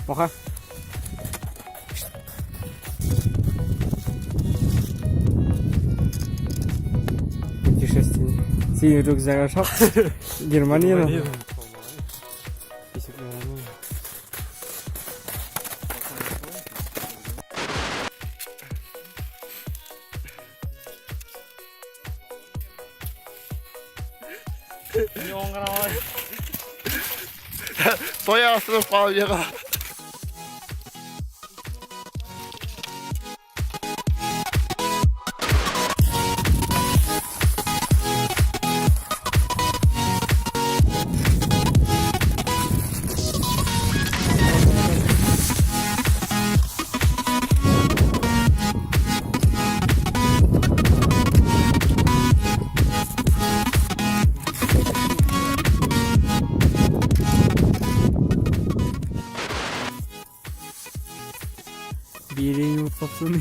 Маха. Путешествие. Син рюкзак ашап Германияне. Тоя асырып калып егыла. Бирең утсапсын.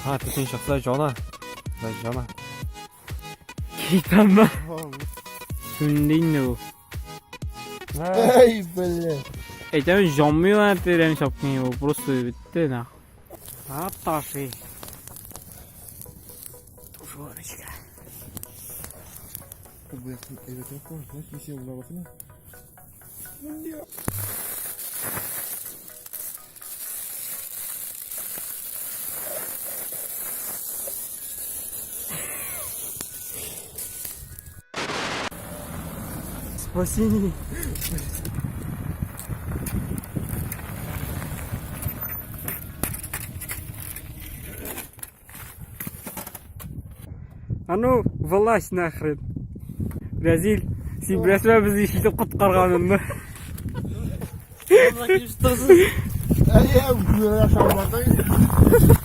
Ha, төтен чыкса җана. Да җана. Китәм. Сүнде инде бу. Эй, бля. Әйтәм, җанмый ла тирән чапкын бу. Просто бетте нах. А таши. Тушеночка. Спасение. А ну, вылазь нахрен. Рәзил, син беләсеңме безне ишетеп коткарганыңны?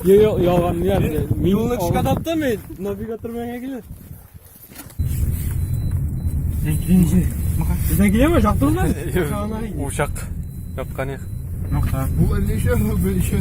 Йо, йо, ялган, мин Юлны кешкә таптым мин. Навигатор белән килде. Бездән киләме? Жактырмы? Учак япкан их. Бу әллә еще, бу еще.